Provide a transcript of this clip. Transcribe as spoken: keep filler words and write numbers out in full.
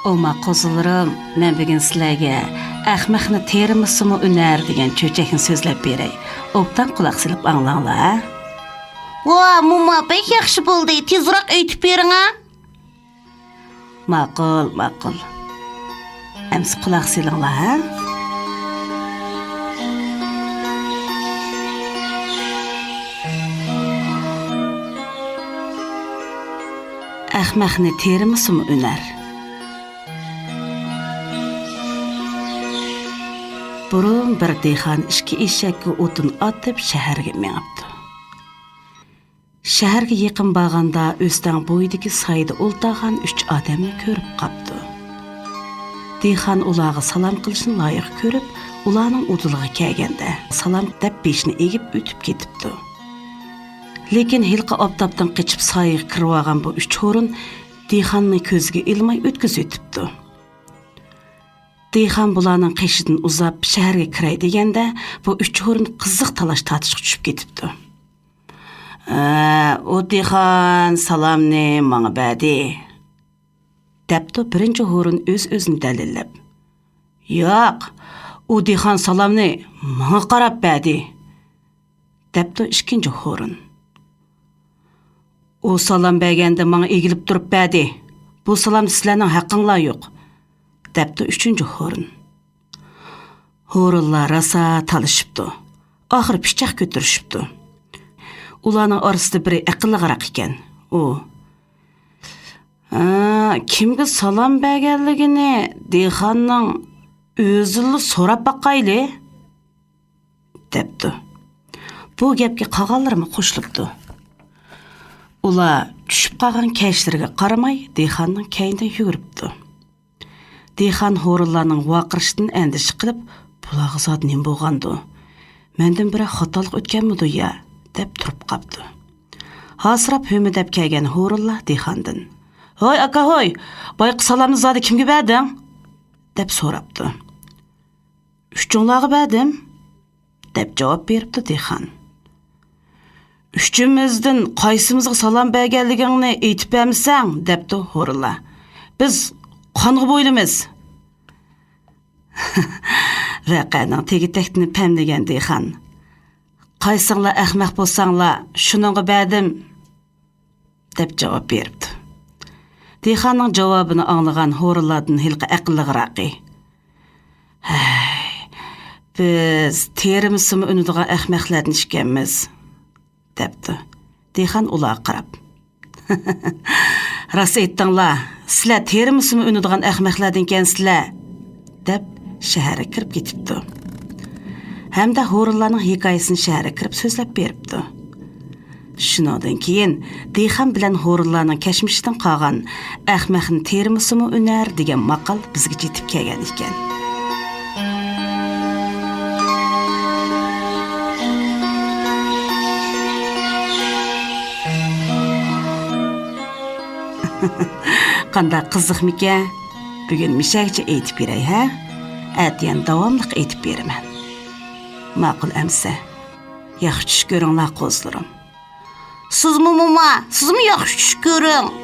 ئوماق قوزىلىرىم، مەن بۈگۈن سىلەرگە «ئەخمەقنى تېرىمىسىمۇ ئۈنەر» دېگەن چۆچەكنى سۆزلەپ بېرەي. ئوبدان قۇلاق سېلىپ ئاڭلاڭلار، ھە؟ ۋا، موما، بەك ياخشى بولدى. تېزراق ئېيتىپ بېرىڭ، ھە؟ ماقۇل، ماقۇل. ئەمسە قۇلاق سېلىڭلار، ھە؟ ئەخمەقنى تېرىمىسىمۇ ئۈنەر. بۇرۇن بىر دېھقان ئىككى ئېشەككە ئوتۇن ئارتىپ شەھەرگە مېڭىپتۇ. شەھەرگە يېقىن بارغاندا ئۆستەڭ بويىدىكى سايدا ئولتۇرغان ئۈچ ئادەمنى كۆرۈپ قاپتۇ. دېھقان ئۇلارغا سالام قىلىشنى لايىق كۆرۈپ، ئۇلارنىڭ ئۇدۇلىغا كەلگەندە، سالام دەپ بېشىنى ئېگىپ ئۆتۈپ كېتىپتۇ. لېكىن ھېلىقى ئاپتاپتىن قېچىپ سايىغا كىرىۋالغان بۇ ئۈچ ھورۇن دېھقاننى كۆزىگە ئىلماي ئۆتكۈزۈۋېتىپتۇ. دېھقان بۇلارنىڭ قېشىدىن ئۇزاپ شەھەرگە كىرەي دېگەندە، بۇ ئۈچ ھورۇن قىزىق تالاش-تارتىشقا چۈشۈپ كېتىپتۇ. «ئە، ئۇ دېھقان سالامنى ماڭا بەردى» دەپتۇ بىرىنچى ھورۇن ئۆز-ئۆزىنى دەلىللەپ. «ياق، ئۇ دېھقان سالامنى ماڭا قاراپ بەردى» دەپتۇ ئىككىنچى ھورۇن. «ئۇ سالام بەرگەندە ماڭا ئېگىلىپ تۇرۇپ بەردى. بۇ سالامدا سىلەرنىڭ ھەققىڭلار يوق» دەپتۇ ئۈچىنچى ھورۇن. ھورۇنلار راسا تالىشىپتۇ. ئاخىرى پىچاق كۆتۈرۈشۈپتۇ. ئۇلارنىڭ ئارىسىدا بىرى ئەقىللىقراق ئىكەن. ئۇ، «ھە، كىمگە سالام بەرگەنلىكىنى دېھقاننىڭ ئۆزىلا سوراپ باقايلى» دەپتۇ. بۇ گەپكە قالغانلىرىمۇ قوشۇلۇپتۇ. ئۇلار چۈشۈپ قالغان كەيچىلىرىگە قارىماي، دېھقاننىڭ كەينىدىن يۈگۈرۈپتۇ. دېھقان ھورۇنلارنىڭ ۋارقىرىشىدىن ئەندىشە قىلىپ، «بۇلارغا زادى نېمە بولغاندۇ؟ مەندىن بىرەر خاتالىق ئۆتكەنمىدۇ يا؟» دەپ تۇرۇپ قاپتۇ. ھاسىراپ ھۆمۈدەپ كەلگەن ھورۇنلار دېھقاندىن، «ھوي، ئاكا، ھوي! بايىقى سالامنى زادى كىمگە بەردىڭ؟» دەپ سوراپتۇ. «ئۈچۈڭلارغا بەردىم» دەپ جاۋاب بېرىپتۇ دېھقان. «ئۈچىمىزدىن قايسىمىزغا سالام بەرگەنلىكىڭنى ئېيتىپ بەرمىسەڭ» دەپتۇ ھورۇنلار، «بىز قانغا بويلىمىز!» ۋەقەنىڭ تېگى-تەكتىنى پەملىگەن دېھقان، «قايسىڭلار ئەخمەق بولساڭلار، شۇنىڭغا بەردىم» دەپ جاۋاب بېرىپتۇ. دېھقاننىڭ جاۋابىنى ئاڭلىغان ھورۇنلاردىن ھېلىقى ئەقىللىقراقى، «ھەي، بىز تېرىمىسىمۇ ئۈنىدىغان ئەخمەقلەردىن ئىكەنمىز» دەپتۇ. دېھقان ئۇلارغا قاراپ، «راست ئېيتتىڭلار، سىلەر تېرىمىسىمۇ ئۈنىدىغان ئەخمەقلەردىن ئىكەنسىلەر» دەپ شەھەرگە كىرىپ كېتىپتۇ. ھەمدە ھورۇنلارنىڭ ھېكايىسىنى شەھەرگە كىرىپ سۆزلەپ بېرىپتۇ. شۇنىڭدىن كېيىن دېھقان بىلەن ھورۇنلارنىڭ كەچمىشىدىن قالغان «ئەخمەقنى تېرىمىسىمۇ ئۈنەر» دېگەن ماقال بىزگە يېتىپ كەلگەن ئىكەن. قانداق قىزىقمىكەن؟ بۈگۈن مۇشەگىچە ئېيتىپ بېرەي، ھە؟ ئەتە يەنە داۋاملىق ئېيتىپ بېرىمەن. ماقۇل ئەمسە. ياخشى چۈش كۆرۈڭلار، قوزىلىرىم. سىزمۇ، موما، سىزمۇ ياخشى چۈش كۆرۈڭ.